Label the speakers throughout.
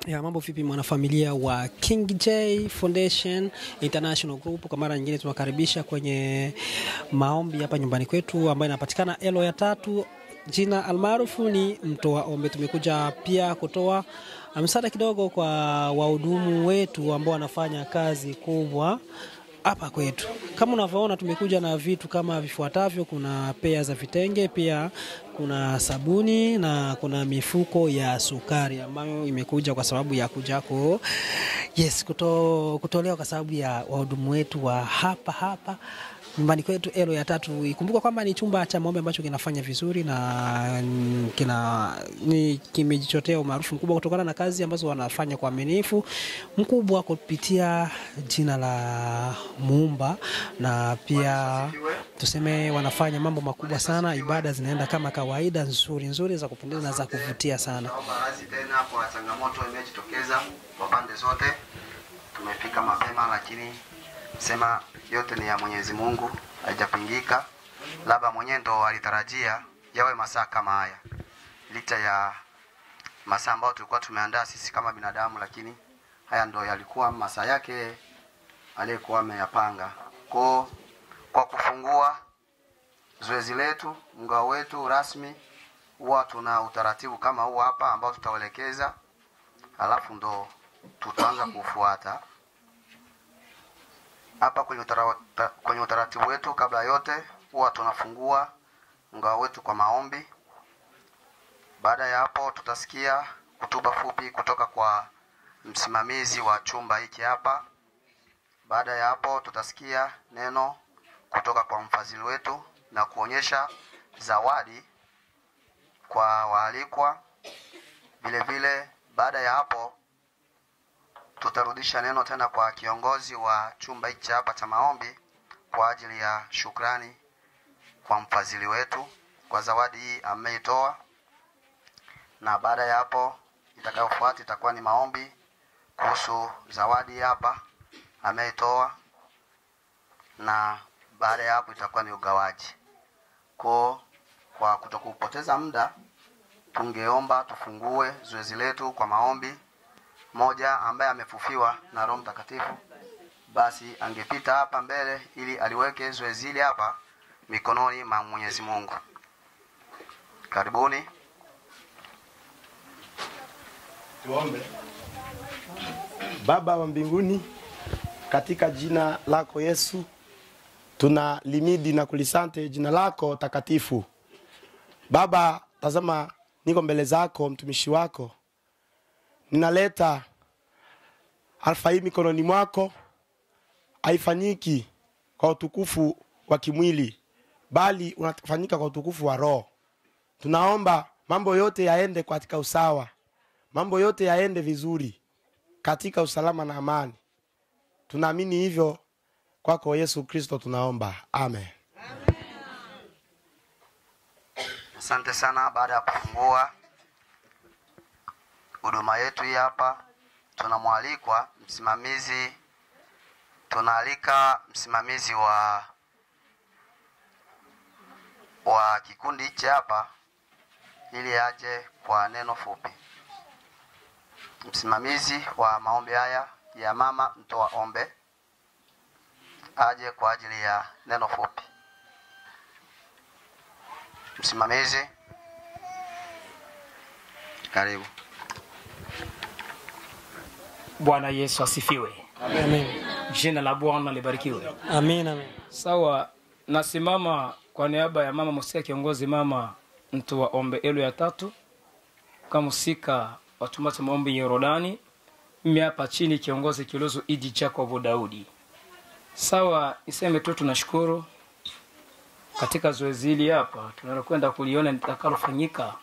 Speaker 1: Ya, mambo vipi mwanafamilia wa King J Foundation International Group, kwa mara nyingine tunakaribisha kwenye maombi hapa nyumbani kwetu ambayo inapatikana elo ya 3, jina almaarufu ni Mtoa Ombe. Tumekuja pia kutoa msaada kidogo kwa wahudumu wetu ambao wanafanya kazi kubwa hapa kwetu. Kama unavyoona tumekuja na vitu kama vifuatavyo. Kuna pea za vitenge, pia kuna sabuni na kuna mifuko ya sukari ambayo imekuja kwa sababu ya kuja kutolewa kwa sababu ya wahudumu wetu wa hapa hapa nyumbani kwetu elo ya 3. Ikumbuka kwamba ni chumba cha maombi ambacho kinafanya vizuri na kimejichotea umaarufu mkubwa kutokana na kazi ambazo wanafanya kwa uaminifu mkubwa kupitia jina la Muumba, na pia tuseme wanafanya mambo makubwa sana. Ibada zinaenda kama kawaida, nzuri nzuri za kupendeza na za kuvutia sana.
Speaker 2: Tena kwa changamoto imejitokeza kwa pande zote, tumefika mapema lakini sema yote ni ya Mwenyezi Mungu, haijapingika. Labda mwenyewe ndo alitarajia yawe masaa kama haya, licha ya masaa ambayo tulikuwa tumeandaa sisi kama binadamu, lakini haya ndo yalikuwa masaa yake aliyekuwa ameyapanga. Kwa kufungua zoezi letu, mgao wetu rasmi, huwa tuna utaratibu kama huu hapa ambao tutauelekeza, alafu ndo tutaanza kufuata. Hapa kwenye utaratibu wetu, kabla yote huwa tunafungua mgao wetu kwa maombi. Baada ya hapo tutasikia hotuba fupi kutoka kwa msimamizi wa chumba hiki hapa. Baada ya hapo tutasikia neno kutoka kwa mfadhili wetu na kuonyesha zawadi kwa waalikwa. Vile vile baada ya hapo tutarudisha neno tena kwa kiongozi wa chumba hiki hapa cha maombi kwa ajili ya shukrani kwa mfadhili wetu kwa zawadi hii ameitoa. Na baada ya hapo itakayofuata itakuwa ni maombi kuhusu zawadi hapa ameitoa, na baada ya hapo itakuwa ni ugawaji. Kwa kutokupoteza muda, tungeomba tufungue zoezi letu kwa maombi. Moja ambaye amefufiwa na Roho Mtakatifu basi angepita hapa mbele ili aliweke zoezi hili hapa mikononi mwa Mwenyezi Mungu. Karibuni.
Speaker 3: Tuombe. Baba wa mbinguni, katika jina lako Yesu tunalimidi na kulisante jina lako takatifu. Baba, tazama niko mbele zako mtumishi wako. Ninaleta alfa hii mikononi mwako. Haifanyiki kwa utukufu wa kimwili, bali unafanyika kwa utukufu wa roho. Tunaomba mambo yote yaende katika usawa, mambo yote yaende vizuri katika usalama na amani. Tunaamini hivyo kwako Yesu Kristo tunaomba. Amen.
Speaker 2: Amen. Asante sana. Baada ya kufungua huduma yetu hii hapa, tunamwalikwa msimamizi, tunaalika msimamizi wa kikundi hichi hapa ili aje kwa neno fupi. Msimamizi wa maombi haya ya Mama Mtoa Ombe aje kwa ajili ya neno fupi. Msimamizi, karibu.
Speaker 4: Bwana Yesu asifiwe.
Speaker 1: Amen.
Speaker 4: Jina la Bwana libarikiwe.
Speaker 1: Amen, amen.
Speaker 4: Sawa, nasimama kwa niaba ya mama msika kiongozi Mama Mtoa Ombe elo ya 3 kama msika wa chumba cha maombi Yorodani. Mimi hapa chini kiongozi Kilozo Idi Jacob Daudi. Sawa, niseme tu tunashukuru katika zoezi hili hapa tunalokwenda kuliona litakalofanyika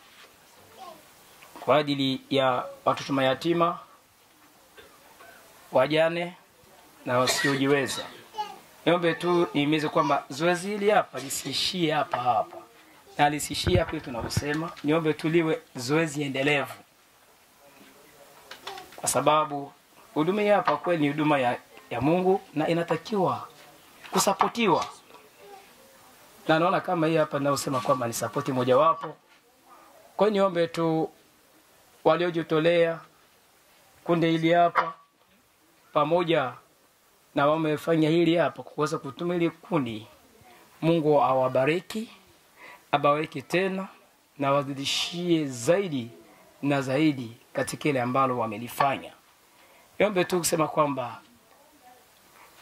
Speaker 4: kwa ajili ya watoto mayatima, wajane na wasiojiweza. Niombe tu nihimize kwamba zoezi hili hapa lisiishie hapa hapa. Na lisiishie hapa tunavyosema, niombe tu liwe zoezi endelevu. Kwa sababu huduma hapa kweli ni huduma ya Mungu na inatakiwa kusapotiwa. Na naona kama hii hapa ninayosema kwamba ni sapoti mojawapo. Kwa hiyo niombe tu waliojitolea Kundi hili hapa pamoja na wamefanya hili hapa kuweza kutuma hili kundi. Mungu awabariki, abariki tena na wazidishie zaidi na zaidi katika ile ambalo wamelifanya. Niombe tu kusema kwamba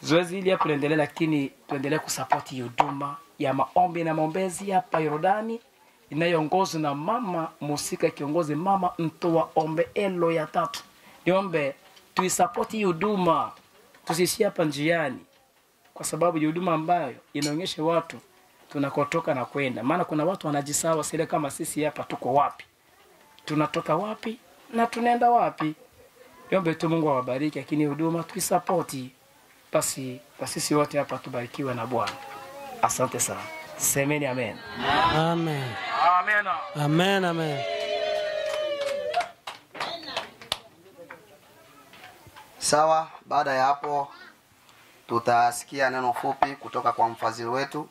Speaker 4: zoezi hili hapa liendelee, lakini tuendelee kusupport huduma ya maombi na maombezi hapa Yordani inayoongozwa na mama musika kiongozi mama mtoa ombe elo ya tatu. Niombe tuisupport huduma, tusishie hapa njiani, kwa sababu huduma ambayo inaonyesha watu tunakotoka na kwenda. Maana kuna watu wanajisawa sile kama sisi hapa tuko wapi, tunatoka wapi na tunaenda wapi. Niombe tu Mungu awabariki, lakini huduma tuisupport. Basi na sisi wote hapa tubarikiwe na Bwana. Asante sana. Semeni amen.
Speaker 1: Amen.
Speaker 4: Amen.
Speaker 1: Amen, amen.
Speaker 2: Sawa, baada ya hapo tutasikia neno fupi kutoka kwa mfadhili wetu,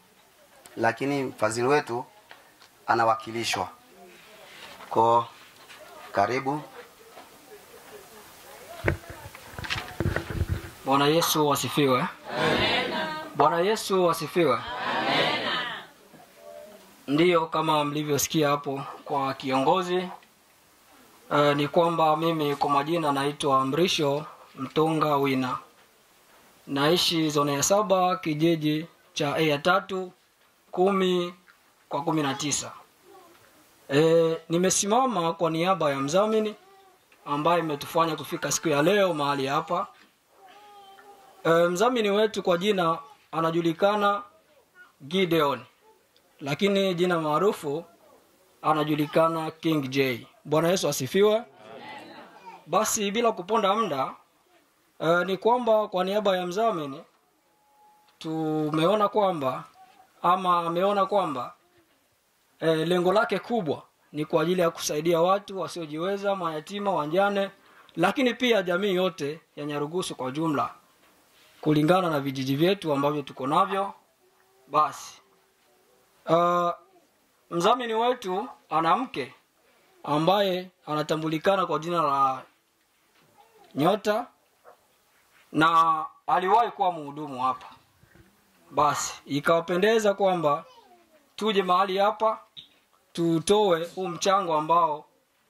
Speaker 2: lakini mfadhili wetu anawakilishwa. Kwa karibu.
Speaker 5: Bwana Yesu asifiwe. Amen. Bwana Yesu asifiwe. Amen. Ndiyo, kama mlivyosikia hapo kwa kiongozi, ni kwamba mimi kwa majina naitwa Mrisho Mtonga Wina. Naishi zone ya 7 kijiji cha A3 10 kwa 19. Nimesimama kwa niaba ya mzamini ambaye imetufanya kufika siku ya leo mahali hapa. Mzamini wetu kwa jina anajulikana Gideon, lakini jina maarufu anajulikana King J. Bwana Yesu asifiwe. Basi bila kuponda muda, ni kwamba kwa niaba ya mzamini tumeona kwamba ama ameona kwamba lengo lake kubwa ni kwa ajili ya kusaidia watu wasiojiweza, mayatima, wajane, lakini pia jamii yote ya Nyarugusu kwa jumla, kulingana na vijiji vyetu ambavyo tuko navyo. Basi mzamini wetu ana mke ambaye anatambulikana kwa jina la Nyota, na aliwahi kuwa mhudumu hapa. Basi ikawapendeza kwamba tuje mahali hapa tutoe huu mchango ambao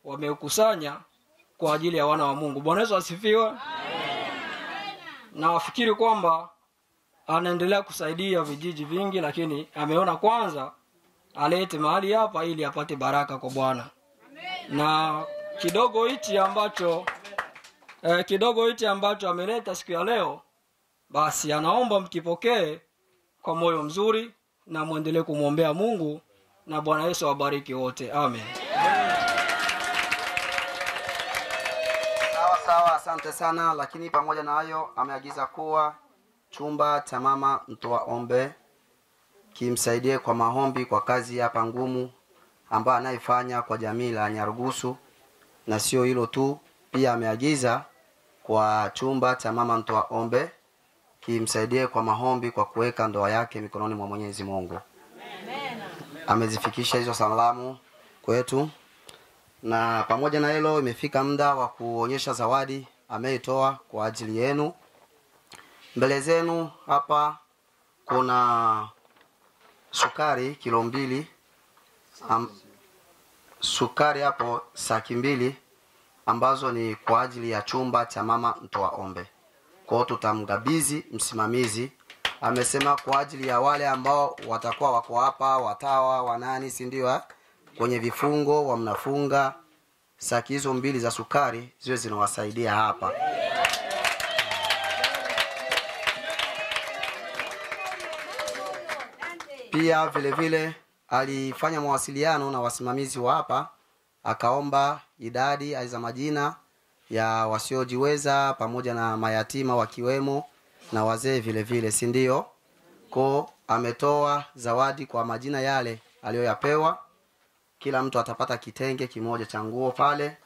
Speaker 5: wameukusanya kwa ajili ya wana wa Mungu. Bwana Yesu asifiwe. Na wafikiri kwamba anaendelea kusaidia vijiji vingi, lakini ameona kwanza alete mahali hapa ili apate baraka kwa Bwana. Na kidogo hichi ambacho ameleta siku ya leo, basi anaomba mkipokee kwa moyo mzuri na muendelee kumuombea Mungu, na Bwana Yesu awabariki wote. Amen.
Speaker 2: Sawa sawa, asante sana. Lakini pamoja na hayo ameagiza kuwa chumba cha mama mtoa ombe kimsaidie kwa maombi kwa kazi hapa ngumu ambayo anaifanya kwa jamii la Nyarugusu. Na sio hilo tu, pia ameagiza kwa chumba cha mama mtoa ombe kimsaidie kwa maombi kwa kuweka ndoa yake mikononi mwa Mwenyezi Mungu. Amen. Amezifikisha hizo salamu kwetu. Na pamoja na hilo, imefika muda wa kuonyesha zawadi ameitoa kwa ajili yenu. Mbele zenu hapa kuna sukari kilo 2, sukari hapo saki 2 ambazo ni kwa ajili ya chumba cha mama mtoa ombe. Kwa tutamgabizi msimamizi. Amesema kwa ajili ya wale ambao watakuwa wako hapa, watawa, wanani, si ndio, kwenye vifungo wa mnafunga, saki hizo 2 za sukari ziwe zinawasaidia hapa. Pia vile vile alifanya mawasiliano na wasimamizi wa hapa, akaomba idadi za majina ya wasiojiweza pamoja na mayatima wakiwemo na wazee vile vile, si ndio? Ko ametoa zawadi kwa majina yale aliyoyapewa. Kila mtu atapata kitenge kimoja cha nguo pale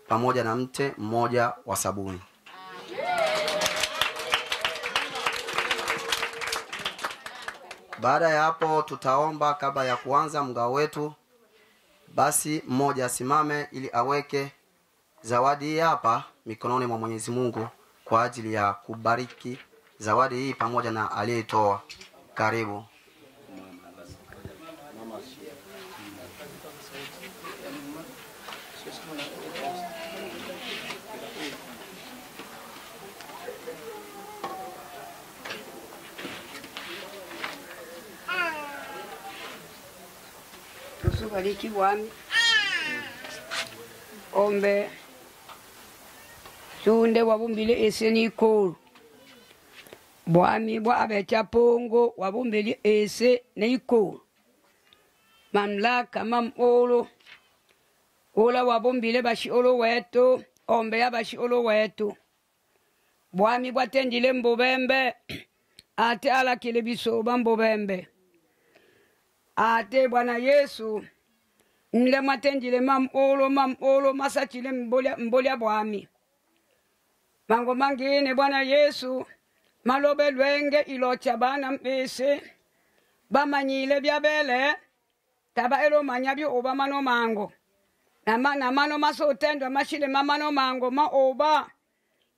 Speaker 2: pamoja na mte mmoja wa sabuni. Baada ya hapo tutaomba kabla ya kuanza mgao wetu. Basi mmoja asimame ili aweke zawadi hapa mikononi mwa Mwenyezi Mungu kwa ajili ya kubariki zawadi hii pamoja na aliyetoa. Karibu.
Speaker 6: Tusubariki bwami ombe sunde wabumbile ese n'ikulu bwami bwa abecha pongo wabumbile ese n'ikulu mamlaka mamolo ola wabumbile bashiolo wetu ombe ya bashiolo wetu bwami bwatendile mbubembe ate alakile bisoba mbubembe ate Bwana Yesu nle matendile mamolo masachile mbolya bwami mango mangine Bwana Yesu malobe lwenge ilocha bana mpese bamanyile byabele taba elo manyabyo oba mano mango na mano masotendwa mashile mamano mango maoba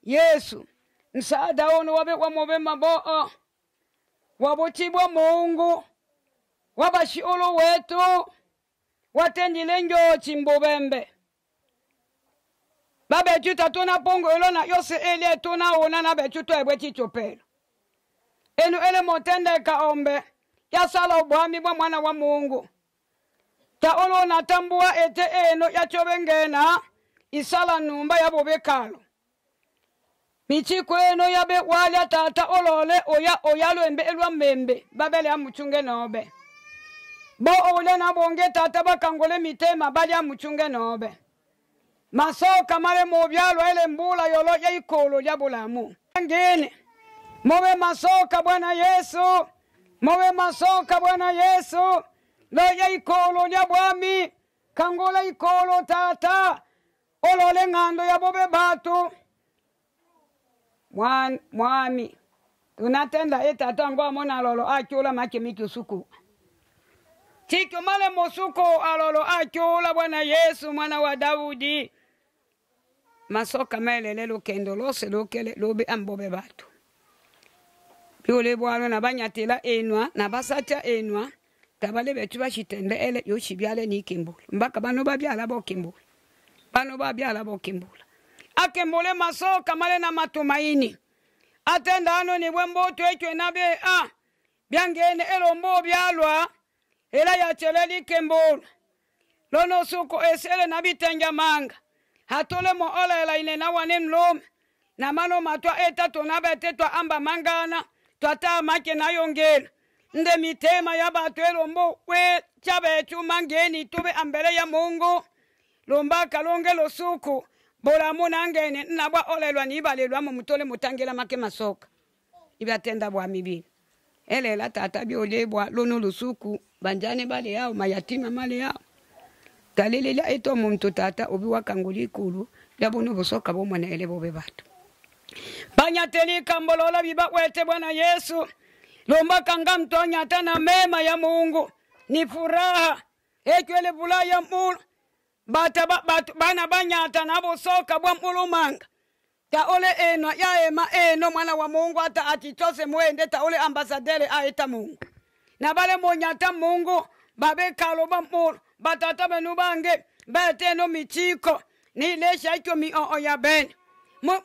Speaker 6: Yesu msaada ono wabe wa mobe maboo wabotibwa Mungu wabashiolo wetu watendile njochi mbobembe babetu tatuna pongo elona yose ele tuna ona na betu twebwe chichopelo enu ele motende kaombe yasala ubwami bwa mwana wa Mungu taolona tambua ete eno yachobengena isala numba yabobekalo michiko eno yabe walya tata olole oya oyalo embe elwa membe babele amuchunge nobe bo ole na bonge tata bakangole mitema bali amuchunge nobe masoka male mobyalo ele mbula yolo ya ikolo ya bulamu ngene mobe masoka Bwana Yesu mobe masoka Bwana Yesu lo ya ikolo ya bwami kangola ikolo tata olole ngando ya bobe batu mwami tunatenda etata ngwa mona lolo achula make mikusuku chiko male mosuko alolo achula Bwana Yesu mwana wa Daudi masoka melele lukendo lose lukele lobe ambobe batu byole bwalo na banyatela enwa na basacha enwa tabale betu bashitende ele yoshibyale nikimbula mbaka bano babyala bokimbula bano babyala bokimbula akembole masoka male na matumaini atenda ano ni bwemboto ekyo nabe a byangene elombo byalwa ela yacheleli kembula lono suko esele nabitenga manga hatole mo olela ine na wane mlome na mano matwa etatu nabetetwa amba mangana twata make nayongela nde mitema ya batu elombo we chabetu mangeni tube ambele ya Mungu lomba kalonge losuku bolamu nangene nabwa olelwa nibalelwa mu mutole mutangela make masoka ibyatenda bwa mibini elela tata byolebwa lono lusuku banjane bale yao mayatima male yao talilela eto muntu tata obiwa kanguli ikulu labono busoka bomwana ele bobe batu banyateli kambolola biba wete Bwana Yesu lomba kanga mtonya tana mema ya Mungu ni furaha ekwele bulaya mulu bata bana banyata nabo soka bwa mulumanga ta ole eno ya ema eno mwana wa Mungu ata atichose muende ta ole ambasadere aita Mungu na bale monyata Mungu babe kaloba mulu batata benu bange bateno michiko ni lesha ikyo mi o ya ben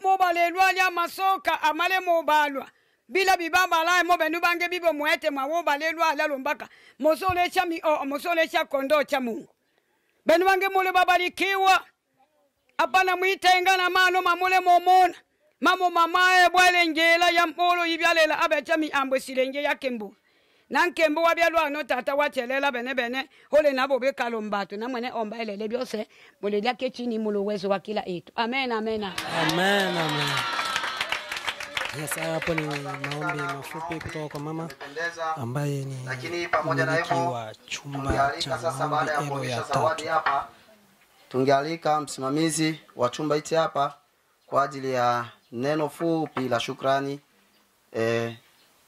Speaker 6: mubalelwa lya masoka amale mubalwa bila bibamba la mo benu bange bibo muete mwa balelwa la lombaka mosolesha mi o mosolesha kondo cha Mungu benu bange mule babarikiwa apana mwitenga na mano mamule momona mamo mamae bwale ngela ya mpolo ibyalela abecha mi ambwe silenge ya kembu nankembu wabyalwa no tata wachelela bene bene hole nabo bekalombato na mwene omba elele byose mulelia kechini muluwezo wa kila itu. Amen, amen,
Speaker 1: amen, amen. Yes, hapo ni maombi mafupi kutoka kwa mama ambaye ni
Speaker 2: lakini pamoja na hivyo
Speaker 1: wa chumba cha
Speaker 2: sasa baada ya kuonyesha zawadi hapa tungealika msimamizi wa chumba hichi hapa kwa ajili ya neno fupi la shukrani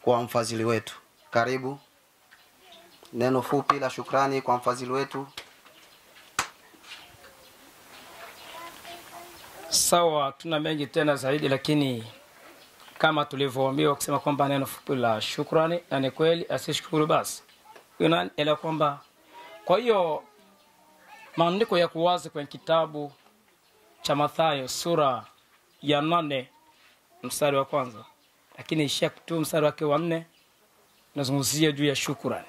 Speaker 2: kwa mfadhili wetu. Karibu. Neno fupi la shukrani kwa mfadhili wetu.
Speaker 4: Sawa, tuna mengi tena zaidi, lakini kama tulivyoambiwa kusema kwamba neno fupi la shukrani, na ni kweli asishukuru basi ila kwamba. Kwa hiyo maandiko ya kuwazi kwenye kitabu cha Mathayo sura ya 8 mstari wa kwanza, lakini ishia tu mstari wake wa 4 nazungumzia juu ya shukrani.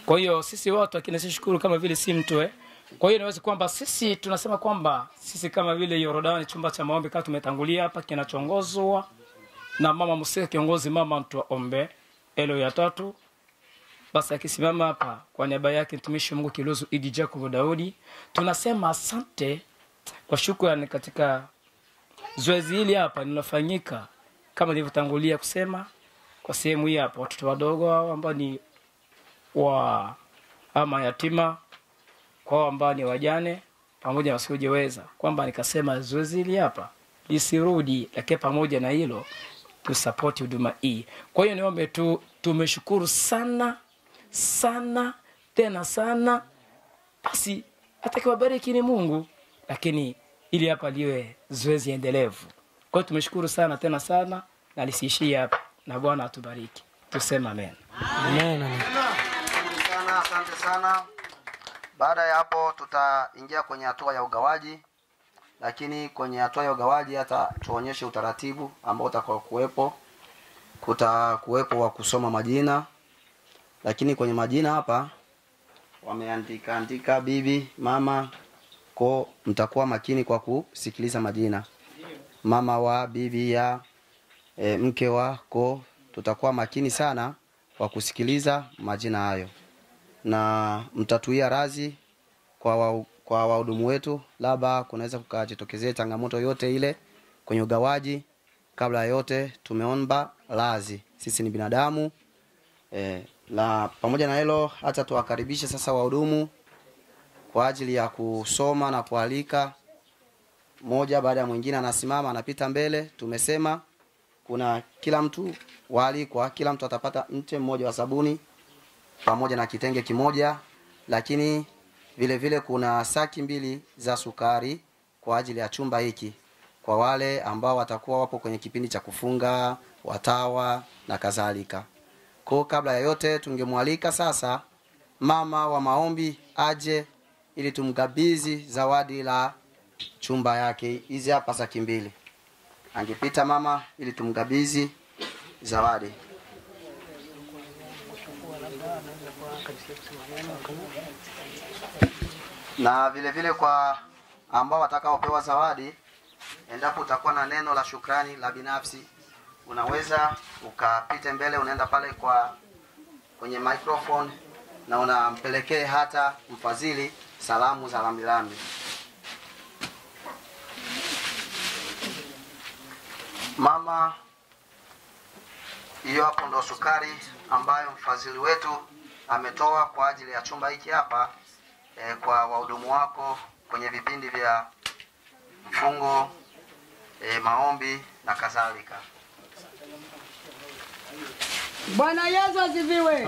Speaker 4: Kwa hiyo sisi watu lakini sishukuru kama vile si mtu. Kwa hiyo inaweza kwamba sisi tunasema kwamba sisi kama vile Yordani chumba cha maombi kama tumetangulia hapa kinachongozwa na mama Musika kiongozi mama Mtuombe elo ya tatu, basi akisimama hapa kwa niaba yake mtumishi Mungu Kilozo Idi Jacob Daudi, tunasema asante kwa shukrani katika zoezi hili hapa linafanyika kama nilivyotangulia kusema kwa sehemu hii hapa watoto wadogo ambao ni wa ama yatima, kwa ambao ni wajane pamoja na wasiojiweza, kwamba nikasema zoezi hili hapa lisirudi, lakini pamoja na hilo tusupport huduma hii. Kwa hiyo niombe tu, tumeshukuru sana sana tena sana, basi atakayebariki ni Mungu, lakini ili hapa liwe zoezi endelevu. Kwa hiyo tumeshukuru sana tena sana, na lisiishie hapa, na Bwana atubariki. Tuseme amen.
Speaker 1: Amen.
Speaker 2: Sana, asante sana. Baada ya hapo tutaingia kwenye hatua ya ugawaji, lakini kwenye hatua ya ugawaji hata tuonyeshe utaratibu ambao utakuwa kuwepo. Kutakuwepo wa kusoma majina, lakini kwenye majina hapa wameandika andika bibi, mama, kwa mtakuwa makini kwa kusikiliza majina. Mama wa, bibi ya, mke wa, ko tutakuwa makini sana kwa kusikiliza majina hayo. Na mtatuia razi kwa wahudumu wetu, labda kunaweza kukajitokezea changamoto yote ile kwenye ugawaji. Kabla yote tumeomba razi, sisi ni binadamu. La pamoja na hilo hata tuwakaribishe sasa wahudumu kwa ajili ya kusoma na kualika. Moja baada ya mwingine anasimama anapita mbele. Tumesema kuna kila mtu waalikwa, kila mtu atapata mche mmoja wa sabuni pamoja na kitenge kimoja, lakini vile vile kuna saki 2 za sukari kwa ajili ya chumba hiki kwa wale ambao watakuwa wapo kwenye kipindi cha kufunga, watawa na kadhalika. Kwa kabla ya yote tungemwalika sasa mama wa maombi aje ili tumkabidhi zawadi la chumba yake. Hizi hapa saki 2. Angepita mama ili tumkabidhi zawadi. Na vile vile kwa ambao watakaopewa zawadi, endapo utakuwa na neno la shukrani la binafsi, unaweza ukapite mbele, unaenda pale kwa kwenye microphone na unampelekea hata mfadhili salamu za rambirambi. Mama, hiyo hapo ndo sukari ambayo mfadhili wetu ametoa kwa ajili ya chumba hiki hapa, kwa wahudumu wako kwenye vipindi vya mfungo, maombi na kadhalika.
Speaker 6: Bwana Yesu asifiwe.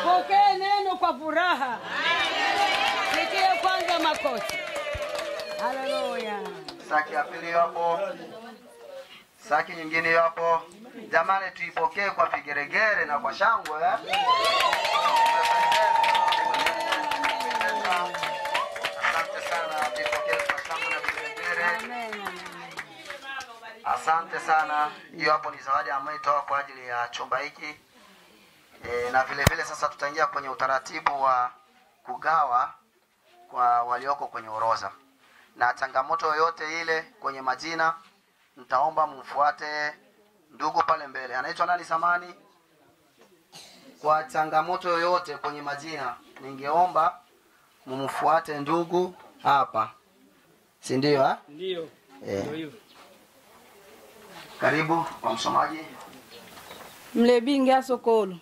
Speaker 6: Pokee neno kwa furaha. Sikie kwanza makofi. Haleluya.
Speaker 2: Saki ya pili hapo. Saki nyingine hapo. Jamani, tuipokee kwa vigeregere na kwa shangwe. Asante sana, tuipokee kwa shangwe na vigeregere. Asante sana. Hiyo hapo ni zawadi ambayo itoa kwa ajili ya chumba hiki. Na vile vile sasa tutaingia kwenye utaratibu wa kugawa kwa walioko kwenye orodha. Na changamoto yoyote ile kwenye majina, nitaomba mfuate ndugu pale mbele. Anaitwa nani samani? Kwa changamoto yoyote kwenye majina, ningeomba mumfuate ndugu hapa. Si ndio ha?
Speaker 4: Ndio. Ndio hivyo.
Speaker 2: Karibu kwa msomaji.
Speaker 7: Mlebinge asokolo.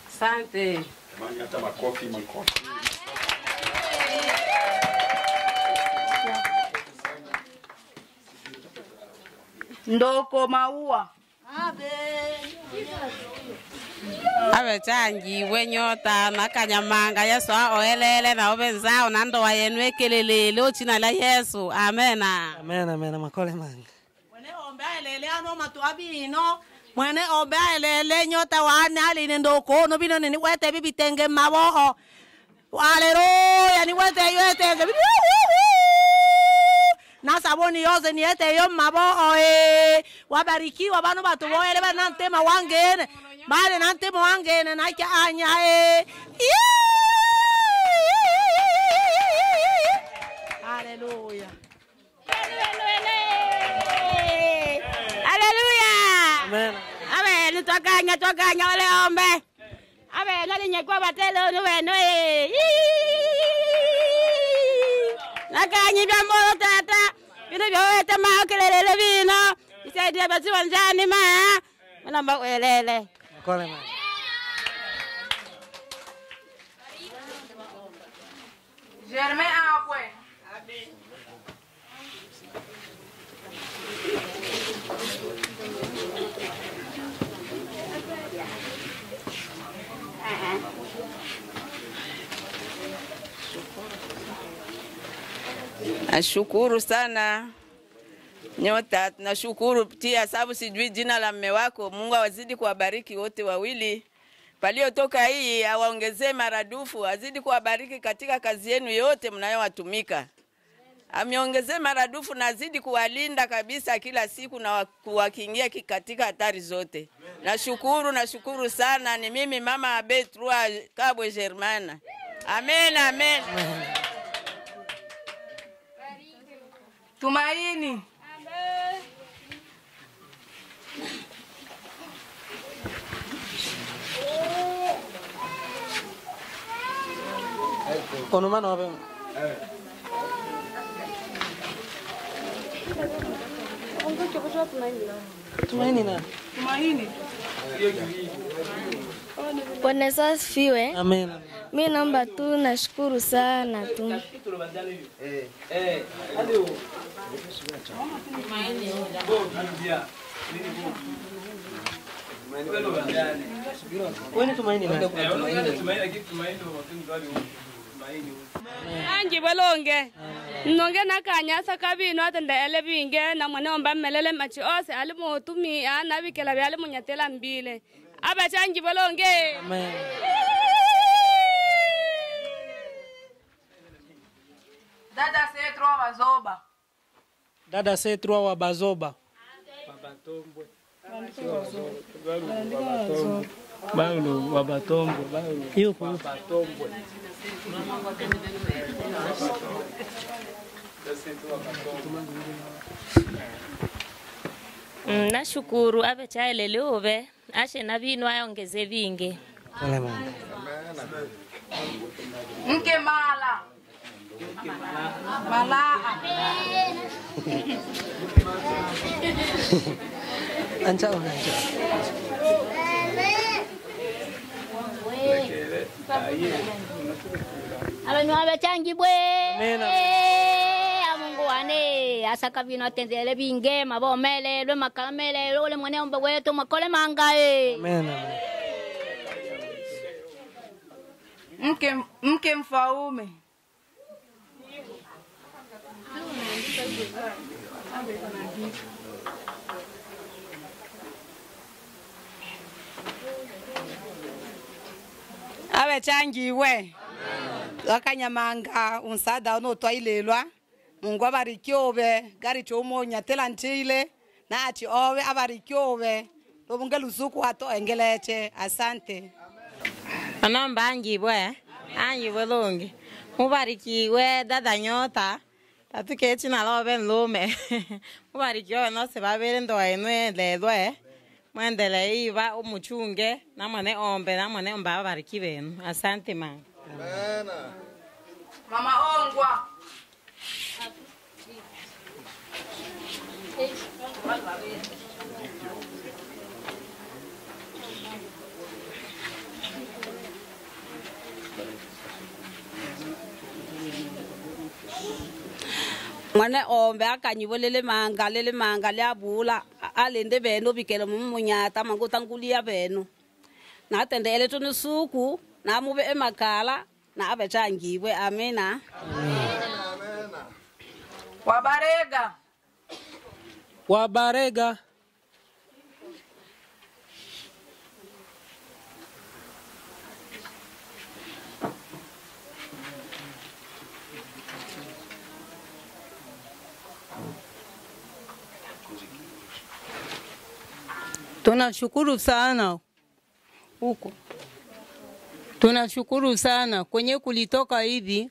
Speaker 7: Asante.
Speaker 3: Jamani, hata makofi makofi.
Speaker 7: Ndoko Maua.
Speaker 8: Abechangiwe nyota na kanyamanga Yesu aoelele na obenzao na ndoa yenu ekelelele ochina la Yesu. Amena.
Speaker 1: Amena, amena makole manga.
Speaker 9: Mwene ombe aelele ano matu abino. Mwene ombe aelele nyota wane aline ndoko no bino nini wete bibitenge maboho. Aleluya ni wete yete. Na saboni yose ni ete yo maboho wabarikiwa bano batu boele banantema wangene. Bale nantema wangene na kya anya Haleluya.
Speaker 8: Haleluya. Amen. Amen twakanya twakanya wale ombe. Amen nalinyekwa batelo nuweno Nakanyi bya mbolo tata. Bino byowete maokelele bino. Isaidia batiwa njani ma. Namba welele.
Speaker 1: Makole manga.
Speaker 7: Germain Abwe.
Speaker 10: Nashukuru sana Nyota, tunashukuru pia sababu sijui jina la mme wako. Mungu awazidi kuwabariki wote wawili. Paliotoka hii awaongezee maradufu, azidi kuwabariki katika kazi yenu yote mnayowatumika. Ameongezee maradufu na azidi kuwalinda kabisa kila siku na kuwakingia katika hatari zote. Nashukuru, nashukuru sana. Ni mimi Mama Abetrua Kabwe Germana. Amen, amen.
Speaker 7: Tumaini.
Speaker 1: Onumano wape. Tumaini na.
Speaker 7: Tumaini.
Speaker 11: Bwana Yesu asifiwe.
Speaker 1: Amen.
Speaker 11: Mimi naomba tu nashukuru sana tu.
Speaker 1: Wewe Tumaini na.
Speaker 12: Anji bolonge. Nonge nakanyasa kabino atenda ele binge na mwana omba melele machi ose alimu tumi ana bikela byali munyatela mbile. Abachangi bolonge.
Speaker 1: Amen.
Speaker 7: Dada Setro wa Bazoba.
Speaker 1: Dada Setro wa Bazoba.
Speaker 4: Baulo wa Batombwe. Baulo wa Batombwe.
Speaker 13: Nashukuru abechaelele ube ashe na bino ayongeze binge.
Speaker 7: Mke mala. Mala.
Speaker 1: Ancha ancha.
Speaker 14: Abantu abachangibwe. Mungu wane asaka bino atendele binge mabomele lwe makamele lole mwene ombe wetu makole mangae.
Speaker 1: Amen.
Speaker 7: Mke mfaume.
Speaker 9: Abechangiwe. Wakanyamanga unsada unotwailelwa. Mungu abariki obe gari chomo nyatela ntile na ati obe abariki obe lobunge lusuku ato engeleche asante.
Speaker 8: Anamba angibwe angibwe longi mubarikiwe dada Nyota tatuke china lobe nlume mubarikiwe nose babere ndoa yenu lelwe mwendele iba umuchunge na mwane ombe na mwane omba abariki benu asante mama.
Speaker 7: Mama Ongwa.
Speaker 15: Mwana ombe akanyibolele manga lele manga lyabula alinde beno bikele mumunyata mangutangulia beno. Natendele tunusuku na mube emakala na abechangiwe. Amina.
Speaker 7: Wabarega.
Speaker 1: Wabarega.
Speaker 16: Tunashukuru sana huko. Tunashukuru sana kwenye kulitoka hivi.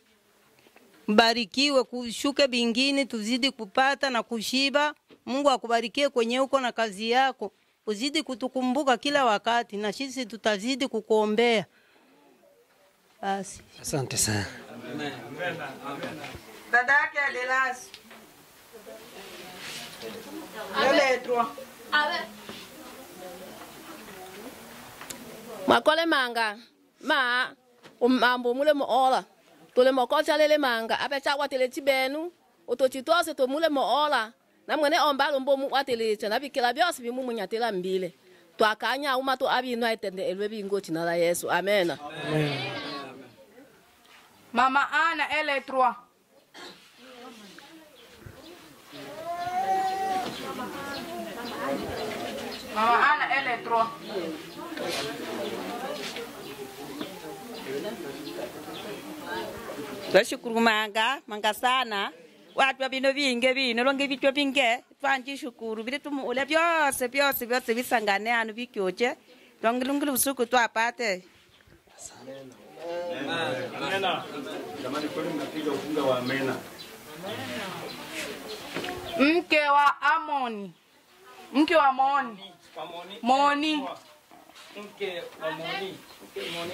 Speaker 16: Mbarikiwe, kushuke bingine tuzidi kupata na kushiba. Mungu akubarikie kwenye huko na kazi yako. Uzidi kutukumbuka kila wakati na sisi tutazidi kukuombea. Basi.
Speaker 1: Asante sana.
Speaker 4: Amen. Amen.
Speaker 7: Dada yake Adelas. Lele 3.
Speaker 17: Amen. Makole manga ma mambo mule moola tole mokocha lele manga apecha watele tibenu otochitose to mule moola na mwene ombalo mbo watele na bikela byose bimu munyatela mbile twakanya uma to abino aitende elwe bingo china la Yesu. Amen.
Speaker 1: Amen.
Speaker 7: Mama Ana ele 3. Mama Ana ele 3.
Speaker 18: Twashukuru manga manga sana watu bino binge bino longe bityo binge twanjishukuru bile tumuule byose byose byose bisangane anu bikyoche twangilungile usuku twapate.
Speaker 4: Amena. Jamani, kweli mnapiga ufunga wa amena.
Speaker 7: Mke wa Amoni. Mke wa Moni. Moni.
Speaker 4: Mke wa Moni. Mke Moni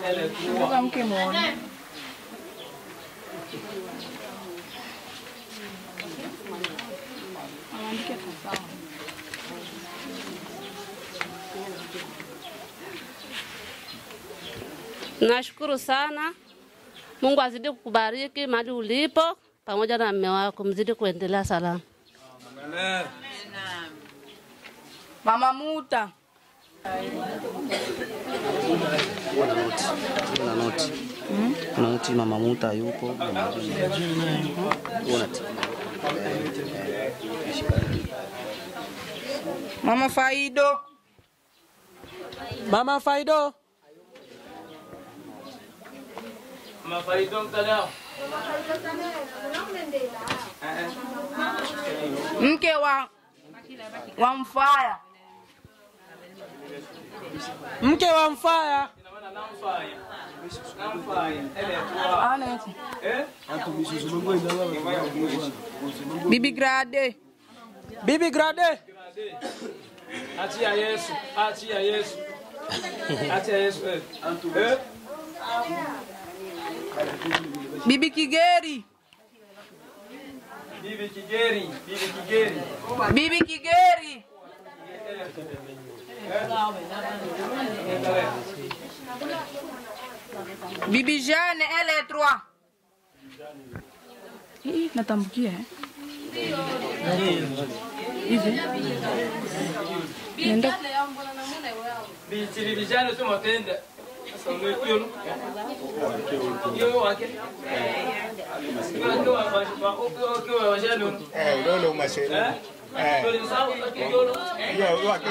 Speaker 4: ele 3.
Speaker 7: Mke Moni.
Speaker 12: Nashukuru sana. Mungu azidi kukubariki mahali ulipo pamoja na mume wako, mzidi kuendelea salama.
Speaker 4: Amen.
Speaker 7: Mama Muta.
Speaker 2: Una noti. Una noti Mama Muta yupo.
Speaker 7: Mama Faido.
Speaker 1: Mama Faido.
Speaker 4: Mama Faido mtalao.
Speaker 7: Mke wa Mfaya.
Speaker 1: Mke wa Mfaya.
Speaker 7: Bibi Grade.
Speaker 1: Bibi Grade.
Speaker 4: Achia Yesu, achia Yesu. Achia Yesu.
Speaker 7: Bibi Kigeri.
Speaker 4: Bibi Kigeri, Bibi Kigeri.
Speaker 7: Bibi Kigeri. Bibi Jeanne, elle est 3. Natambukia eh? Hivi. Nenda.
Speaker 4: Bibi Jeanne sio matenda. Sasa unayo yo wake.
Speaker 19: Eh, lolo mashere. Eh. Yo wake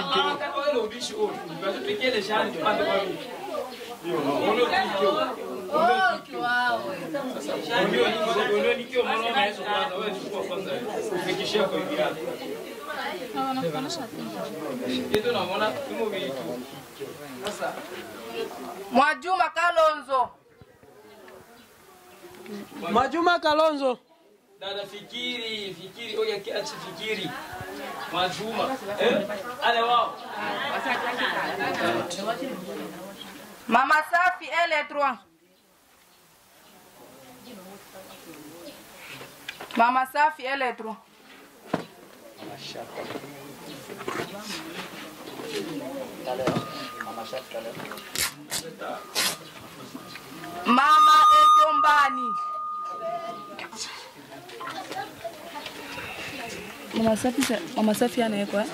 Speaker 7: Mwajuma Kalonzo.
Speaker 1: Mwajuma Kalonzo.
Speaker 4: Dada fikiri, fikiri, oya kiachi fikiri. Mwajuma. Ale wao.
Speaker 7: Mama Safi, elle est 3. Mama Safi, elle est 3. Mama Ejombani. Mama Safi, Mama Safi anawekwa.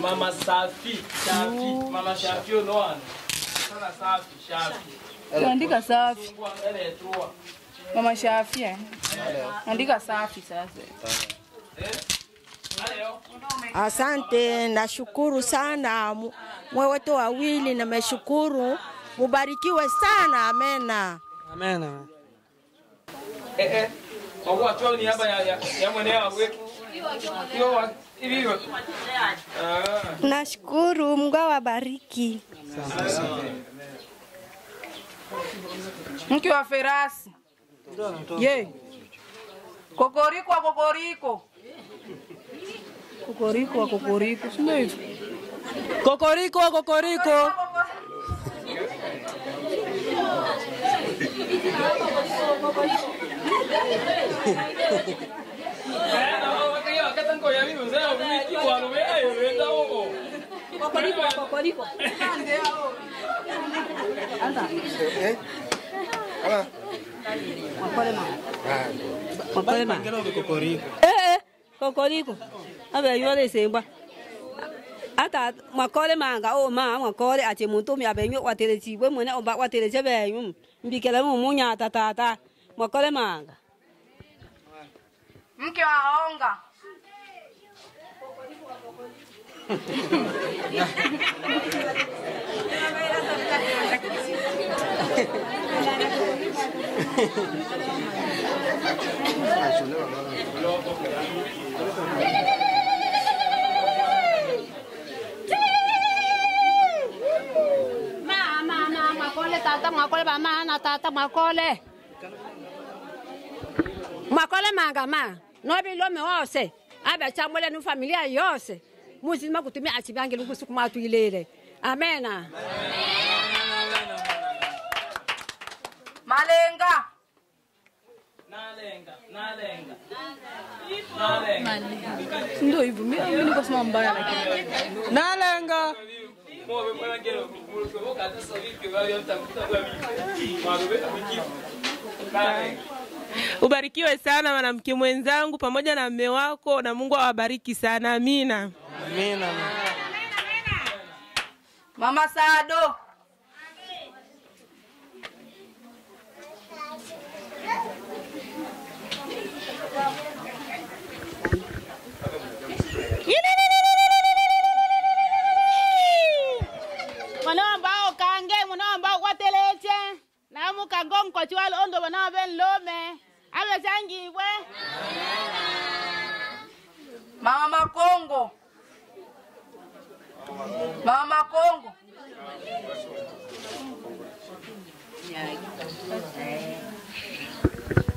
Speaker 4: Mama Safi, Shafi, Mama Shafi no. Sana Safi, Shafi.
Speaker 7: Andika Safi. Mama Shafi eh. Andika Safi sasa.
Speaker 20: Asante, nashukuru sana mwe wote wawili, nimeshukuru. Mubarikiwe sana, amena.
Speaker 1: Amena.
Speaker 4: Kwa kuwa ni hapa ya mwenyewe wewe.
Speaker 21: Nashukuru, Mungu awabariki.
Speaker 7: Mke wa Ferasi. Ye. Kokoriko wa kokoriko. Kokoriko wa kokoriko. Sio hivyo.
Speaker 1: Kokoriko wa kokoriko.
Speaker 15: Kokoriko kokoriko. Kokoriko. Abe yole semba. Ata makole manga o ma makole ache muntu mi abe watele chibwe mwene oba watele chebe yum. Mbikele mu munya tata makole manga.
Speaker 7: Mke wa Onga.
Speaker 15: Ma makole tata makole ba ma na tata makole. Makole manga ma. No bi lo me ose. Abe chamole nu familia yose. Muzima kutumia achibange lukusu kumatu ilele. Amena.
Speaker 7: Malenga.
Speaker 4: Nalenga, nalenga. Nalenga.
Speaker 7: Ndio hivyo. Mimi niko sema mbaya lakini.
Speaker 1: Nalenga.
Speaker 22: Ubarikiwe sana mwanamke mwenzangu pamoja na mume wako, na Mungu awabariki sana. Amina.
Speaker 1: Amina.
Speaker 7: Mama Sado.
Speaker 8: Mwana ambao kange, mwana ambao wateleche. Na mukango mkochiwalo ondo wana ben lome. Awe changiwe.
Speaker 7: Mama Makongo. Mama Makongo.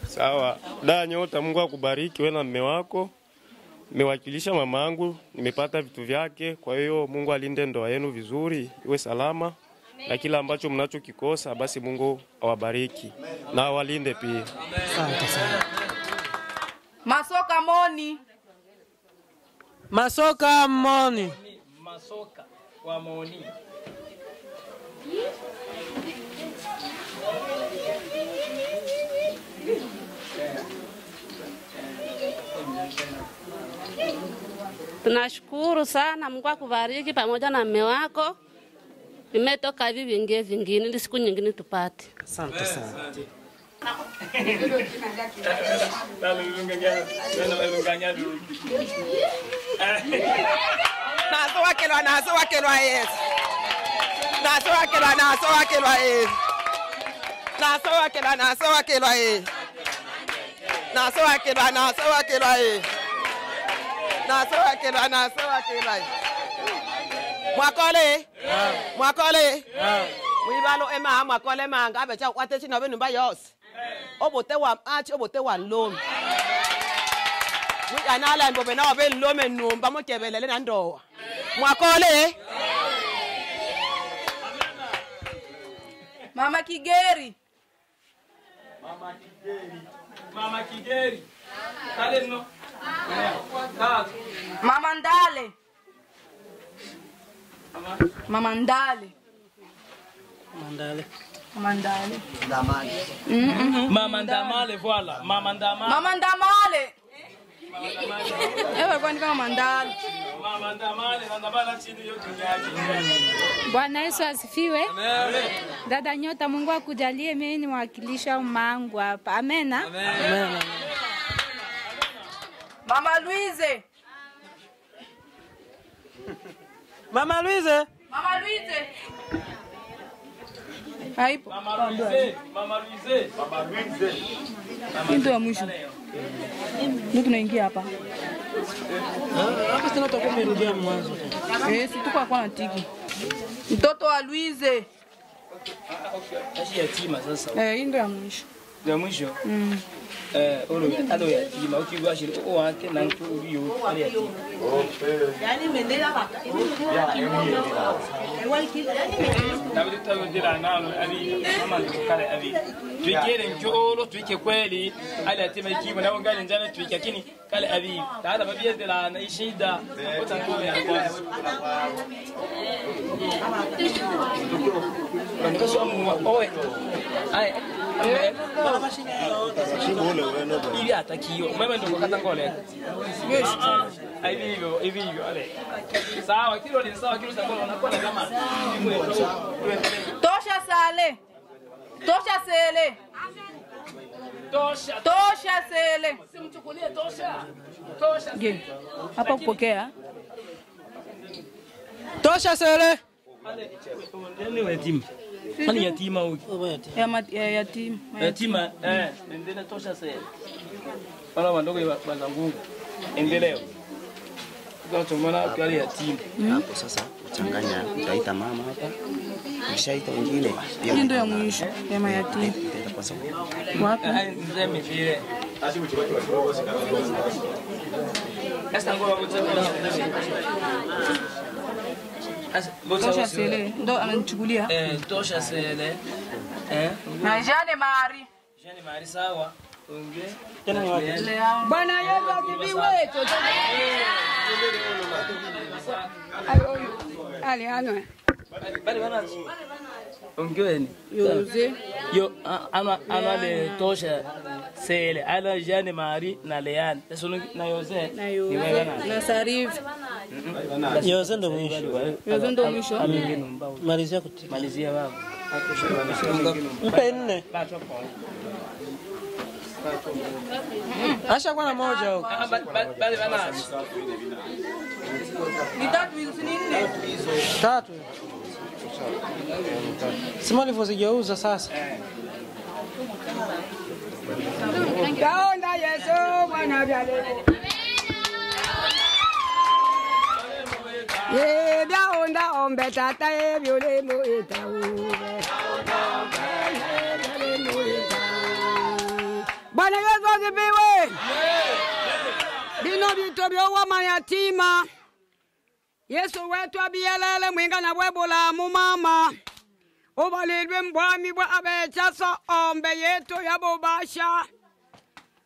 Speaker 23: Sawa. Da Nyota, Mungu akubariki wewe na mume wako. Nimewakilisha mamangu, nimepata vitu vyake. Kwa hiyo Mungu alinde ndoa yenu vizuri, iwe salama. Na kila ambacho mnachokikosa basi Mungu awabariki na awalinde pia.
Speaker 1: Asante sana.
Speaker 7: Masoka Moni.
Speaker 1: Masoka Moni.
Speaker 4: Masoka wa Moni.
Speaker 12: Tunashukuru sana, Mungu akubariki pamoja na mume wako. Nimetoka hivi vingie vingine ili siku nyingine tupate.
Speaker 1: Asante sana.
Speaker 10: Naso wakelwa, naso wakelwa yes. Naso wakelwa, naso wakelwa yes. Naso wakelwa, naso wakelwa yes. Naso wakelwa, naso wakelwa yes. Naso wakelwa, naso wakelwa. Mwakole. Mwakole. Mwibalo ema mwakole manga abecha watechi na benumba yose. Obote wa achi obote wa lomi. Mwi anala mbobe na obe lome numba mokebelele na ndoa. Mwakole.
Speaker 7: Mama Kigeri.
Speaker 4: Mama Kigeri. Mama Kigeri. Kale no.
Speaker 7: Mama Ndale. Mama Ndale.
Speaker 1: Mama Ndale.
Speaker 7: Mama Ndamale.
Speaker 4: Mama Ndamale, voilà. Mama Ndamale.
Speaker 7: Mama Ndamale. Ewe kwani kama Mandale.
Speaker 4: Mama Ndamale, Ndamale chini yote nyaji.
Speaker 3: Bwana Yesu asifiwe. Amen. Dada Nyota, Mungu akujalie, mimi ni mwakilisha mangu hapa. Amena.
Speaker 4: Amen.
Speaker 7: Mama Louise.
Speaker 1: Mama Louise.
Speaker 7: Mama Louise. Haipo.
Speaker 4: Mama Louise, Mama Louise. Mama Louise.
Speaker 7: Ndio ya mwisho. Ndio tunaingia hapa.
Speaker 1: Hapa tena tutakuwa tumerudia mwanzo.
Speaker 7: Eh, si tuko kwa antiki. Mtoto wa Louise.
Speaker 4: Ashi yatima sasa.
Speaker 7: Eh, ndio ya mwisho.
Speaker 4: Ya mwisho? Eh, olo alo yatima ukigwa shiri o wake na ntu uliyo ali yatima.
Speaker 5: Yani mendela baka.
Speaker 4: Na bitu tawdira nalo abi mama ndikale abi. Tuikere njolo tuike kweli ali yatima ikiwa na ngali njana tuike lakini kale abi taala babiendela na ishida utantume ya kwanza. Bankaso amu oe. Ai ibi atakiyo mama ndo kata ngole. Hivi hivi ale. Sawa kilo ni sawa kilo sawa unakuwa na kama.
Speaker 7: Tosha sale. Tosha sele.
Speaker 4: Tosha.
Speaker 7: Tosha sele.
Speaker 4: Simchukulie tosha. Tosha.
Speaker 7: Hapa kupokea.
Speaker 1: Tosha sele.
Speaker 4: Ni yatima. Ni yatima huyu.
Speaker 7: Ya yatima.
Speaker 4: Yatima eh endelea tosha sele. Wala wandogo wa ngungu. Endelea. Kwa tumana kwa yatima.
Speaker 6: Hapo sasa uchanganya utaita mama hapa. Ukishaita wengine
Speaker 7: pia ndio ya mwisho ya mayatima. Wapi?
Speaker 4: Mzee mifile. Sasa ngoja
Speaker 7: Tosha sele ndo amenichukulia.
Speaker 4: Eh, tosha sele. Eh.
Speaker 7: Na Jeanne Marie.
Speaker 4: Jeanne Marie sawa. Unge.
Speaker 1: Tena ni wapi?
Speaker 24: Bwana Yesu asifiwe. Ali ano.
Speaker 4: Bali bana. Ungeeni.
Speaker 7: Yoze.
Speaker 4: Yo ana ana le tosha sele. Ana Jeanne Marie na Leanne. Sasa na Yoze.
Speaker 7: Na Yoze. Na Sarif.
Speaker 1: Yoze ndo mwisho.
Speaker 7: Yoze ndo mwisho.
Speaker 1: Malizia kuti.
Speaker 4: Malizia baba.
Speaker 1: Mpe nne. Asha kwa na moja huko.
Speaker 4: Bali bana.
Speaker 7: Ni tatu hizo si nne?
Speaker 1: Tatu. Sima alivyozigeuza sasa.
Speaker 24: Kaona Yesu mwana vyale. Ye byaonda ombe tata ye byole mo etaube. Bwana Yesu asifiwe. Bino bito byowa mayatima. Yesu wetu abiyelele mwinga na bwebola mu mama. Obalilwe mbwami bwa abechaso ombe yetu yabobasha.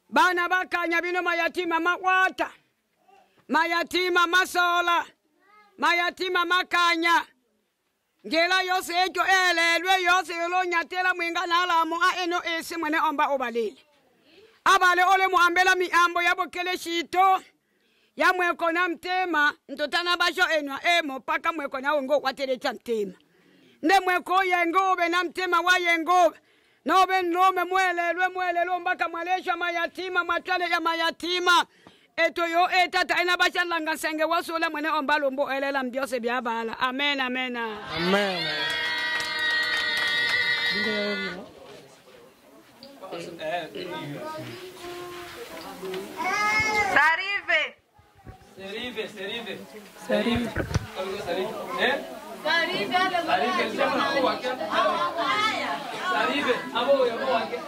Speaker 24: Bana bakanya bino mayatima makwata. Mayatima masola. Mayatima makanya. Ngela yose ejo elelwe yose yolonyatela mwinga nalamu a eno esi mwene omba obalile. Abale ole muambela miambo yabokele shito. Ya mweko na mtema ntotana basho enwa emo paka mweko na ongo kwatelecha mtema. Ne mweko yengobe na mtema wa yengobe. Nobe nome mwelelwe mwelelwe mpaka mwalesha mayatima mwatwale ya mayatima. Eto yo etata ena basha langa senge wasula mwene omba lombo elela mbyose byabala. Amen amen.
Speaker 1: Amen.
Speaker 7: Sarive.
Speaker 4: Serive, serive. Serive. Serive. Eh?
Speaker 7: Sarive.
Speaker 4: Sarive. Abo yabo wake.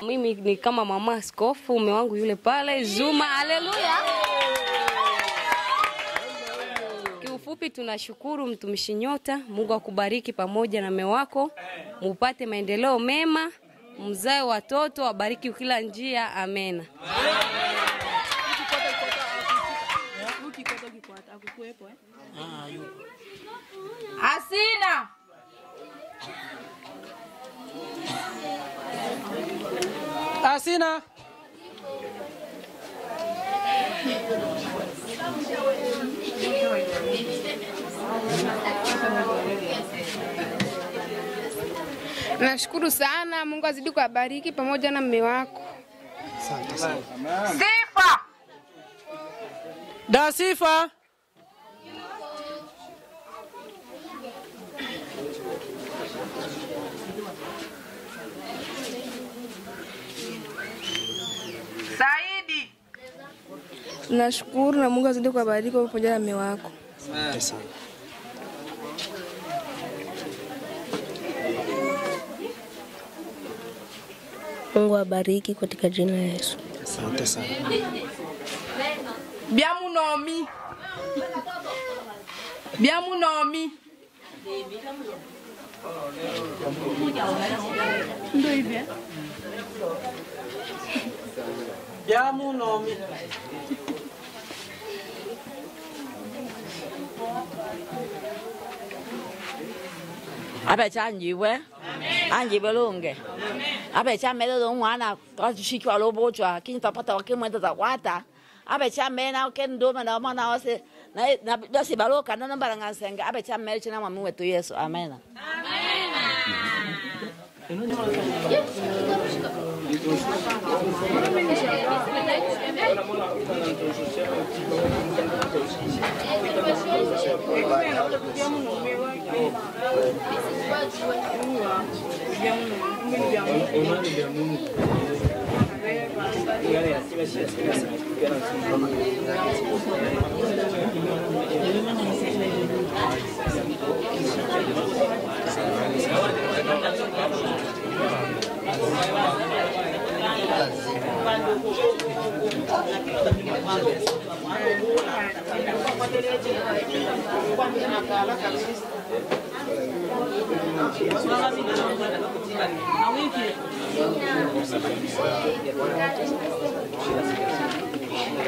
Speaker 25: Mimi ni kama mama askofu, mume wangu yule pale Zuma. Haleluya. Kiufupi tunashukuru mtumishi Nyota, Mungu akubariki pamoja na mume wako, mupate maendeleo mema, mzae watoto, wabariki kila njia. Amena.
Speaker 7: Asina.
Speaker 1: Alfonsina.
Speaker 7: Nashukuru sana, Mungu azidi kuwabariki pamoja na mume wako.
Speaker 1: Asante sana.
Speaker 7: Sifa.
Speaker 1: Da Sifa.
Speaker 7: Saidi.
Speaker 9: Nashukuru na Mungu azidi kuwabariki pamoja na mume wako.
Speaker 1: Asante sana.
Speaker 9: Mungu awabariki katika jina la Yesu.
Speaker 1: Asante sana.
Speaker 7: Byamunomi. Byamunomi. Ndio hivi.
Speaker 1: Byamunomi.
Speaker 11: Abe chanjiwe. Anjiwe lunge. Abe chamele do mwana twashikwa lobochwa kinyi twapata wakimwenda takwata. Abe chamena okendoma na mwana wose na basi baloka na nambara ngasenga abe chamele china mwami wetu Yesu. Amen.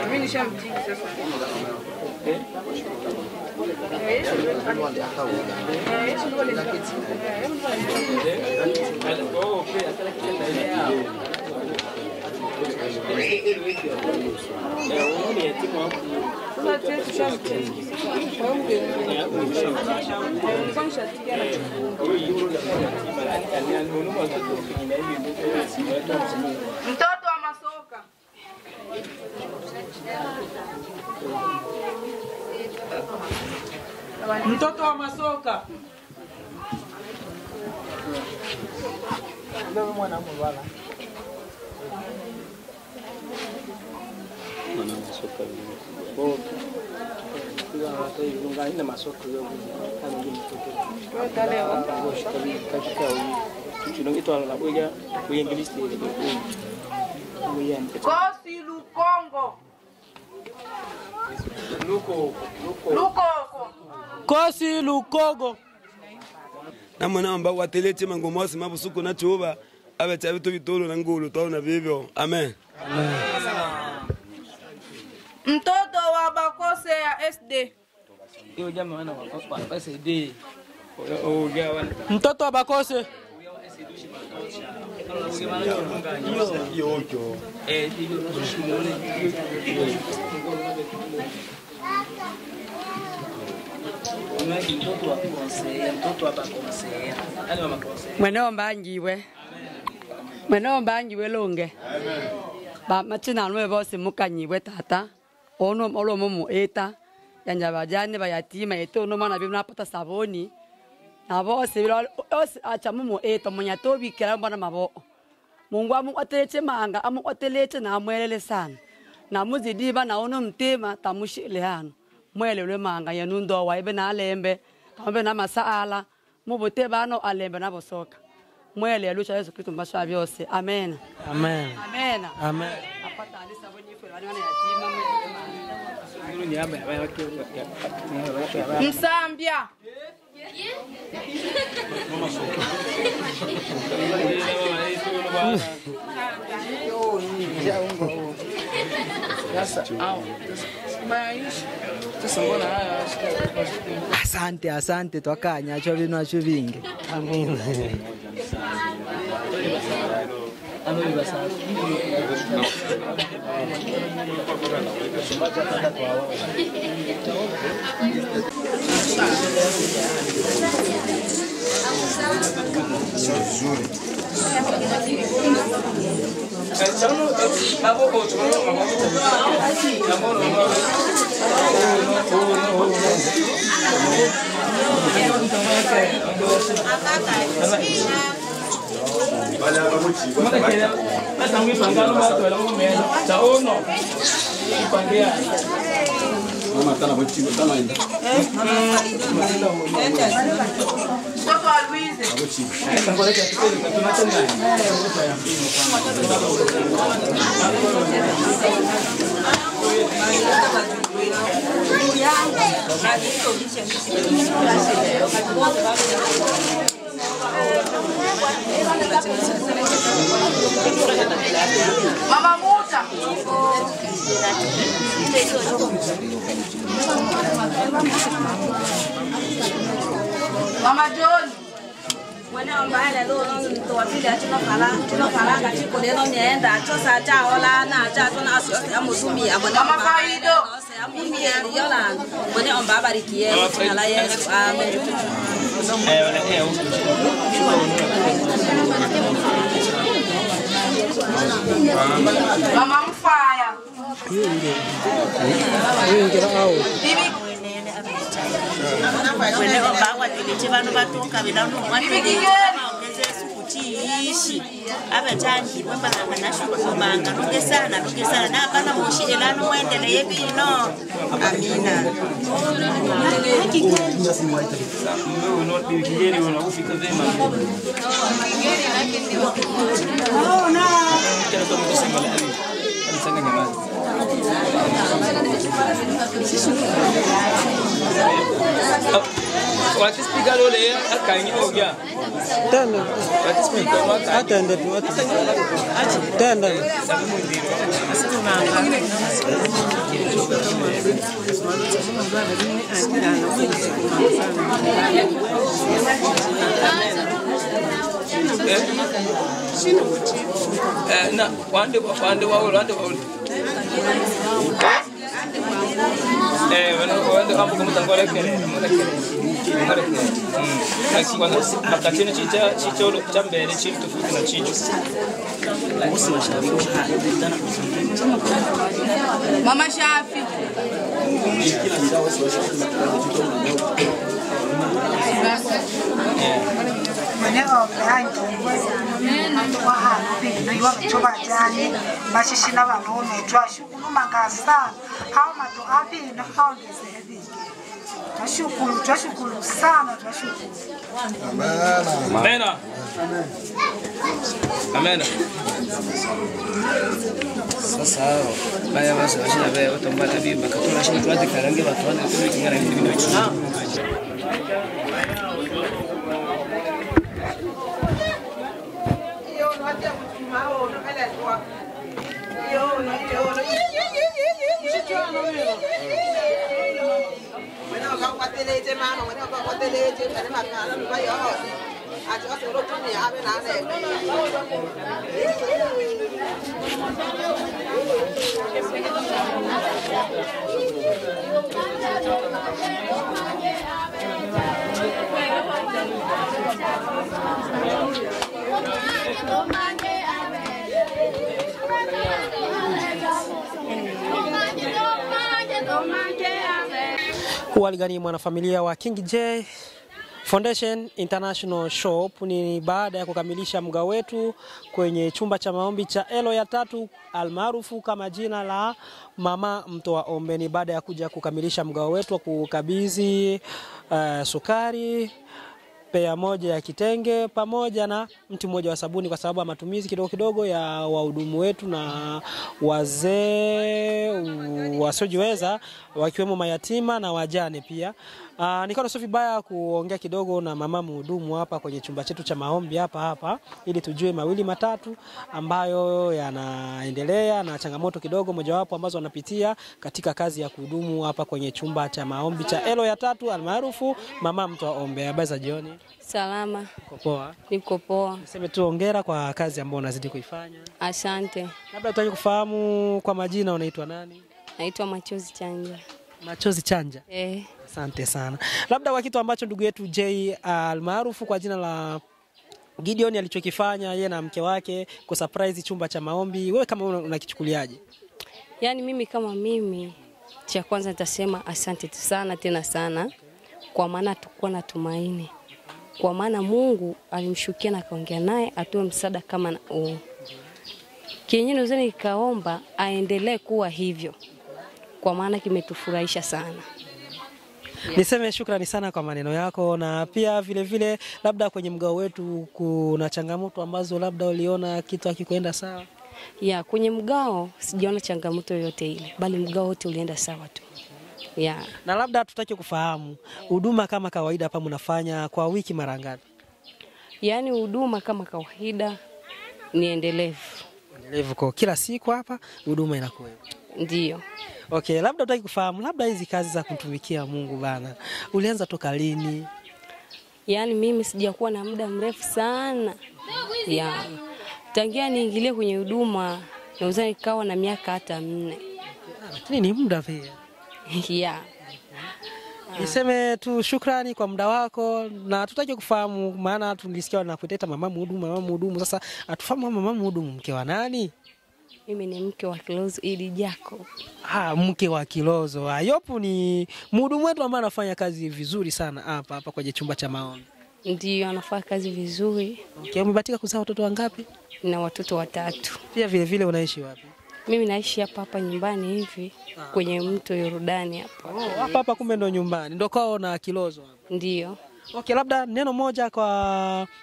Speaker 7: Mimi nishamtiki sasa.
Speaker 13: Mtoto wa masoka.
Speaker 1: Mtoto wa masoka.
Speaker 13: Kosi Lukongo. Lukoko.
Speaker 1: Kosi Lukogo.
Speaker 14: Na mwana amba watelete mangomosi mabusuku na chuba abe chabitu bitolo na ngulu tona vivyo. Amen.
Speaker 1: Amen.
Speaker 13: Mtoto wa Bakose ya SD.
Speaker 4: Hiyo jamaa wana wa SD.
Speaker 1: Mtoto wa Bakose.
Speaker 24: Mwenomba anjiwe lunge. Ba machina nwe bose mukanyiwe tata. Ono olomo mu eta yanja bajane bayatima eto no mana bimna pata saboni. Na bose bilo ose acha mumu eta munyatobi kera mbana mabo. Mungu amuotelete manga amuotelete na amwelele sana. Na muzidiba na ono mtima tamushile hano. Mwelele manga yenundo wa ibe na alembe kambe na masaala mubote bano alembe na bosoka. Mwele lucha Yesu Kristo mbasha byose. Amen.
Speaker 1: Amen.
Speaker 24: Amen.
Speaker 1: Amen.
Speaker 24: Apata alisa bonyi fwe bana yatima
Speaker 13: mwele. Msambia.
Speaker 16: Asante, asante twakanya cho bino acho bingi.
Speaker 1: Amen.
Speaker 13: Mama Muta. Mama John.
Speaker 15: Mwene ombale lo ntowapile chino falanga chiko leno nienda chosa cha ola na cha tuna aso musumi abone
Speaker 13: Mama Faido
Speaker 15: amumi yola mwene omba barikie jina la Yesu amen.
Speaker 13: Mama Mfaya.
Speaker 5: Wene omba wateleche bano batoka belano ongeze abachangi bamba nashukumanga lugesana lugesana na bana moshi elano mwendele yebino amina.
Speaker 13: Mama Shafi.
Speaker 2: Twashukuru sana, twashukuru.
Speaker 4: Amen. Amen. Sasa baya basi bashina baya otombala bi bakatula shina twate karange batwande tumikingana bintu bicho.
Speaker 1: Hualigani mwanafamilia wa King J Foundation International Shop, ni baada ya kukamilisha mgao wetu kwenye chumba cha maombi cha Elo ya tatu almaarufu kama jina la Mama Mtoa Ombe. Ni baada ya kuja kukamilisha mgao wetu wa kukabidhi sukari, pea moja ya kitenge pamoja na mti mmoja wa sabuni kwa sababu ya matumizi kidogo kidogo ya wahudumu wetu na wazee wasiojiweza wakiwemo mayatima na wajane pia. Nikaona sio vibaya kuongea kidogo na mama mhudumu hapa kwenye chumba chetu cha maombi hapa hapa ili tujue mawili matatu ambayo yanaendelea na changamoto kidogo mojawapo ambazo wanapitia katika kazi ya kuhudumu hapa kwenye chumba cha maombi cha Elo ya tatu almaarufu Mama Mtoa Ombe. Habari za jioni.
Speaker 25: Salama.
Speaker 1: Uko poa?
Speaker 25: Niko poa.
Speaker 1: Niseme tu hongera kwa kazi ambayo unazidi kuifanya.
Speaker 25: Asante.
Speaker 1: Labda tutaki kufahamu kwa majina unaitwa nani?
Speaker 25: Naitwa Machozi Chanja.
Speaker 1: Machozi Chanja.
Speaker 25: Eh.
Speaker 1: Asante sana. Labda kwa kitu ambacho ndugu yetu Jay almaarufu kwa jina la Gideon alichokifanya yeye na mke wake ku surprise chumba cha maombi, wewe kama unakichukuliaje?
Speaker 25: Yaani mimi kama mimi, cha kwanza nitasema asante sana tena sana, kwa maana tukua na tumaini. Kwa maana Mungu alimshukia na kaongea naye atoe msaada kama na huu. Kinyume naweza nikaomba aendelee kuwa hivyo, kwa maana kimetufurahisha sana.
Speaker 1: Niseme shukrani sana kwa maneno yako, na pia vile vile labda kwenye mgao wetu kuna changamoto ambazo labda uliona kitu hakikwenda sawa.
Speaker 25: Ya, kwenye mgao sijaona changamoto yoyote ile, bali mgao wote ulienda sawa tu. Ya.
Speaker 1: Na labda tutaki kufahamu huduma kama kawaida hapa mnafanya kwa wiki mara ngapi?
Speaker 25: Yaani huduma kama kawaida ni endelevu.
Speaker 1: Endelevu kwa kila siku hapa huduma inakuwepo.
Speaker 25: Ndio.
Speaker 1: Okay, labda utaki kufahamu labda hizi kazi za kumtumikia Mungu bana, ulianza toka lini?
Speaker 25: Yaani mimi sijakuwa na muda mrefu sana. Ya. Tangia niingilie kwenye huduma naweza nikawa na miaka hata 4.
Speaker 1: Lakini ni muda pia.
Speaker 25: Ya.
Speaker 1: Niseme tu shukrani kwa muda wako, na tutaki kufahamu maana tulisikia wanakuita mama mhudumu, mama mhudumu. Sasa atufahamu mama mhudumu mke wa nani?
Speaker 25: Mimi ni mke wa Kilozo Idi Jacob.
Speaker 1: Ah, mke wa Kilozo. Ayopu ni mhudumu wetu ambaye anafanya kazi vizuri sana hapa hapa kwenye chumba cha maombi.
Speaker 25: Ndio, anafanya kazi vizuri.
Speaker 1: Okay, umebahatika kuzaa watoto wangapi?
Speaker 25: Na watoto 3.
Speaker 1: Pia vile vile unaishi wapi?
Speaker 25: Mimi naishi hapa hapa nyumbani hivi kwenye mto Yordani hapa.
Speaker 1: Oh, hapa hapa kumbe ndo nyumbani. Ndo kwao na Kilozo hapa.
Speaker 25: Ndio.
Speaker 1: Okay, labda neno moja kwa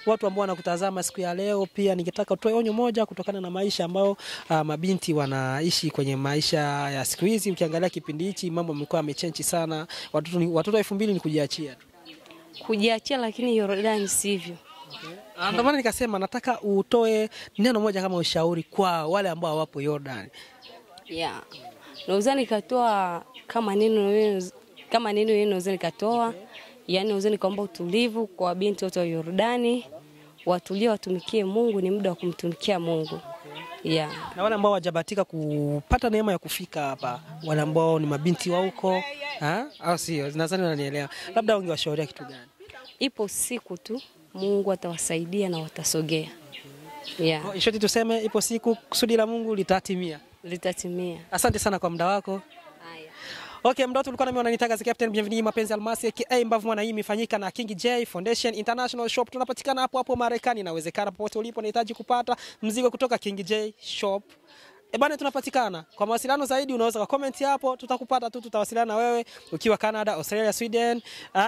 Speaker 1: watu ambao wanakutazama siku ya leo, pia ningetaka utoe onyo moja kutokana na maisha ambayo mabinti wanaishi kwenye maisha ya siku hizi. Ukiangalia kipindi hichi mambo yamekuwa yamechange sana. Watoto 2000 ni kujiachia tu.
Speaker 25: Kujiachia, lakini Yordani sivyo.
Speaker 1: Okay. Ndio maana nikasema nataka utoe neno moja kama ushauri kwa wale ambao hawapo Yordani.
Speaker 25: Yeah. Naweza nikatoa kama neno yenu naweza nikatoa. Okay. Yaani naweza nikaomba utulivu kwa binti wote wa Yordani, watulie, watumikie Mungu, ni muda wa kumtumikia Mungu. Yeah.
Speaker 1: Na wale ambao hawajabahatika kupata neema ya kufika hapa, wale ambao ni mabinti wa huko, au sio? Nadhani wananielewa. Labda ungewashauria kitu gani?
Speaker 25: Ipo siku tu Mungu atawasaidia na watasogea. Yeah.
Speaker 1: In short tuseme ipo siku kusudi la Mungu litatimia.
Speaker 25: Litatimia.
Speaker 1: Asante sana kwa muda wako. Okay, mdoto ulikuwa na mimi wananitaga Captain Bienvenue Mapenzi Almasi aka Mbavu Mwana. Hii imefanyika na King J Foundation International Shop. Tunapatikana hapo hapo Marekani. Inawezekana popote ulipo unahitaji kupata mzigo kutoka King J Shop. Ebana, tunapatikana. Kwa mawasiliano zaidi unaweza kwa comment hapo, tutakupata tu, tutawasiliana na wewe ukiwa Canada, Australia, Sweden,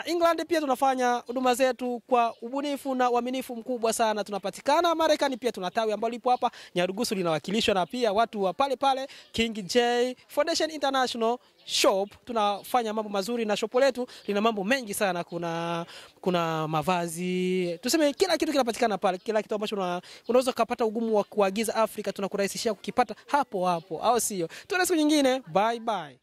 Speaker 1: England. Pia tunafanya huduma zetu kwa ubunifu na uaminifu mkubwa sana. Tunapatikana Marekani, pia tuna tawi ambalo lipo hapa Nyarugusu linawakilishwa na pia watu wa pale pale King J Foundation International Shop. Tunafanya mambo mazuri na shop letu lina mambo mengi sana. Kuna mavazi, tuseme kila kitu kinapatikana pale. Kila kitu ambacho unaweza kupata ugumu wa kuagiza Afrika tunakurahisishia kukipata hapo hapo, au sio? Tuone siku nyingine. Bye bye.